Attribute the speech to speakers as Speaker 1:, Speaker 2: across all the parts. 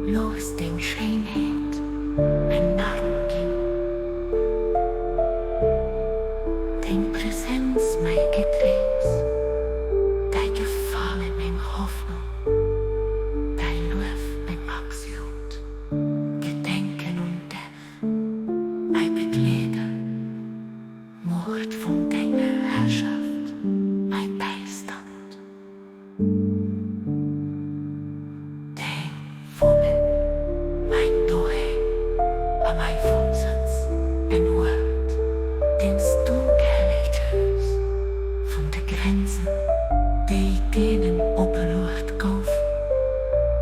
Speaker 1: Looss deng Schéinheet en Narr ginn. Deng Presenz mäi Gedréims, däi Gefale meng Hoffnung, däi Luef meng absolut Gedenken un dech, mäi Begleeder, Muecht vun denger Herrschaft, mäi Bäistand. Deng Wunneng, mäin Doheem a mäi Wunnsëtz, en Uert, deen s du geleet hues, vun de Grenzen, déi deenen opeluecht goufen,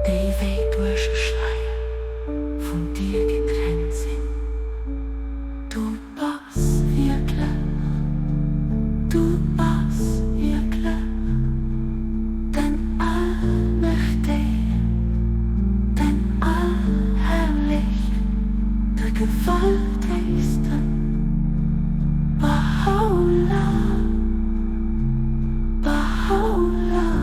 Speaker 1: déi wéi duerch e Schleier vun dir getrennt sinn. Du bass wierklech, du bass wierklech den Allmächtegen, den Allherrlechen, de Gewaltegsten, Bahâ'u'llâh, Bahâ'u'llâh.